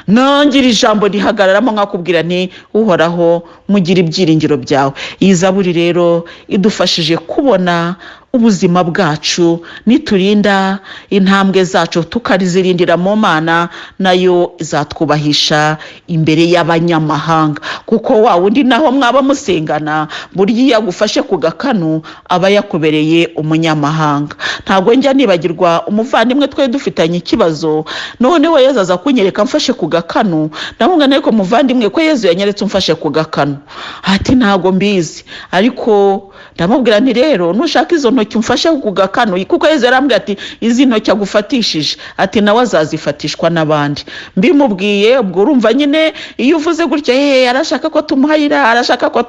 Nongera ijambo rihagararamo, nkakubwira nti: "Uhoraho mugira ibyiringiro byawe." Iyi zaburi rero idufashije kubona ubuzima bwacu. Niturinda intambwe zacu, tukazirindira mu Mana, nayo izatwubahisha imbere y'abanyamahanga, kuko wa wundi naho mwaba musengana, burya iyo agufashe ku gakanu aba yakubereye umunyamahanga. Ntabwo njya nibagirwa umuvandimwe twari dufitanye ikibazo, noneho Yezu aza kunyereka mfashe ku gakanu. Ndamubwira: "Ariko muvandimwe, ko Yezu yanyeretse umfashe ku gakanu?" Ati: "Ntabwo mbizi." Ariko ndamubwira nti: "Rero nushaka izo ntoki umfashe ku gakanu," kuko Yezu yarambwiye ati: "Izi ntoki agufatishije," ati, "nawe azazifatishwa n'abandi." Mbimubwiye, ubwo urumva nyine iyo uvuze gutya, hehe, arashaka ko tumuhayira, arashaka ko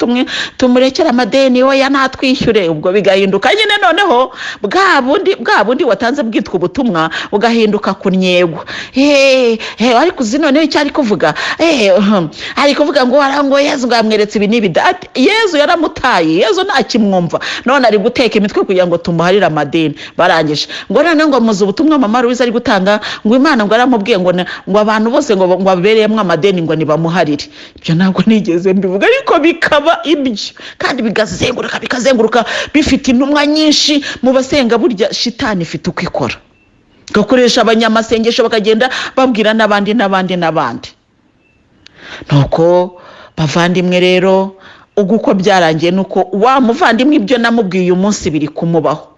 tumurekera amadeni, oya natwishyure. Ubwo bigahinduka nyine noneho bwa bundi watanze bwitwa ubutumwa bugahinduka kunyegwa. Hehe, ariko uzi noneho icyo ari kuvuga? Ari kuvuga ngo Yezu ngo yamweretse ibi n'ibi. Ati, Yezu yaramutaye, Yezu ntakimwumva, none ari guteka imitwe kugira ngo tumuharire amadeni. Barangije ngo noneho ngo muzi ubutumwa mama Louise ari gutanga, ngo Imana ngo yaramubwiye ngo abantu bose ngo babereyemo amadeni ngo nibamuharire. Ibyo ntabwo nigeze mbivuga, ariko bikaba ibyo, kandi bikazenguruka, bikazenguruka, bifite intumwa nyinshi mu basenga. Burya shitani ifite uko ikora, gakoresha abanyamasengesho bakagenda babwira n'abandi n'abandi n'abandi. Nuko bavandimwe rero, ubwo uko byarangiye nuko wa muvandimwe ibyo namubwiye uyu munsi biri kumubaho.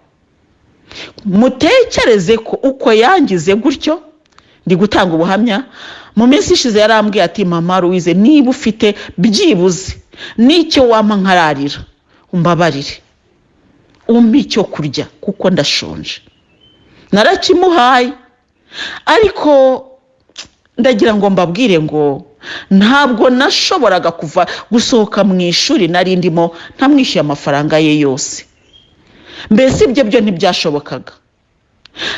Mutekereze ko uko yangize gutyo, ndi gutanga ubuhamya, mu minsi ishize yarambwiye ati: "Mama Louise, niba ufite byibuze n'icyo wampa nkararira, umbabarire umpe icyo kurya kuko ndashonje." Narakimuhaye, ariko ndagira ngo mbabwire ngo ntabwo nashoboraga kuva gusohoka mu ishuri nari ndimo ntamwishyuye amafaranga ye yose. Mbese ibyo byo ntibyashobokaga.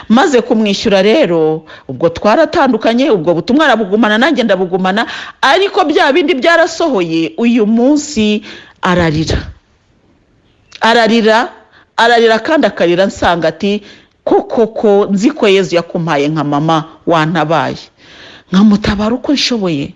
Maze kumwishyura rero, ubwo twaratandukanye, ubwo butumwa arabugumana, nanjye ndabugumana, ariko bya bindi byarasohoye. Uyu munsi ararira, ararira, ararira, kandi akarira nsanga ati: "Koko ko nzi ko Yezu yakumpaye nka mama, wantabaye." Nkamutabara uko nshoboye.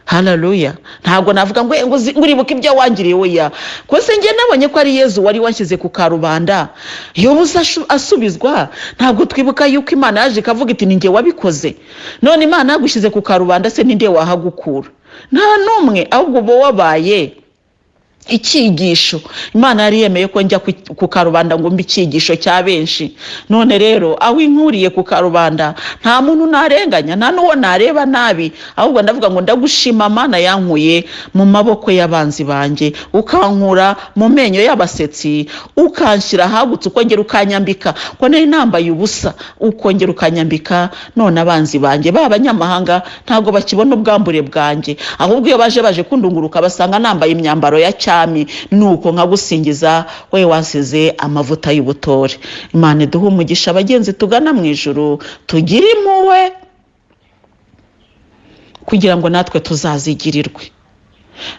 Hararuya! Ntabwo navuga ngo uribuke ibyo wangiriye, weya kose. Njye nabonye ko ari Yezu wari washyize ku karubanda. Iyo buze asubizwa, ntabwo twibuka yuko Imana yaje ikavuga iti: "Ni njye wabikoze"? None Imana yagushyize ku karubanda se, ninde wahagukura? Nta n'umwe. Ahubwo uba wabaye icyigisho. Imana yari yemeye ko njya ku karubanda ngo mbe icyigisho cya benshi. None rero aho inkuriye ku karubanda, nta muntu narenganya, nta n'uwo nareba nabi. Ahubwo ndavuga ngo: "Ndagushima Mana yankuye mu maboko y'abanzi banjye, ukankura mu menyo y'abasetsi, ukanshyira ahagutse, ukongera ukanyambika, ko nari nambaye ubusa, ukongera ukanyambika. None abanzi banjye ba banyamahanga ntabwo bakibona ubwambure bwanjye, ahubwo iyo baje baje kundunguruka basanga nambaye imyambaro ya cyami. Nuko nkagusingiza, we wansize amavuta y'ubutore." Imana iduhe umugisha. Abagenzi tugana mu ijuru, tugire impuhwe kugira ngo natwe tuzazigirirwe.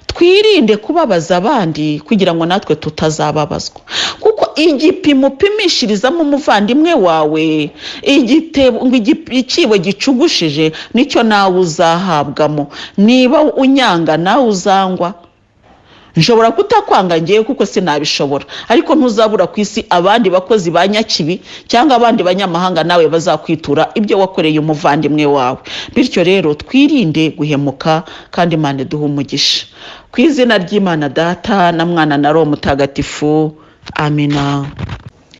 Twirinde kubabaza abandi kugira ngo natwe tutazababazwa, kuko igipimo upimishirizamo umuvandimwe wawe, igitebo, ngo icyibo gicugushije, nicyo nawe uzahabwamo. Niba unyanga, nawe uzangwa. Nshobora kutakwanga ngewe kuko sinabishobora, ariko ntuzabura ku isi abandi bakozi ba nyakibi cyangwa abandi banyamahanga nawe bazakwitura ibyo wakoreye umuvandimwe wawe. Bityo rero twirinde guhemuka, kandi Imana iduhe umugisha. Ku izina ry'Imana Data na Mwana na Roho Mutagatifu, amina.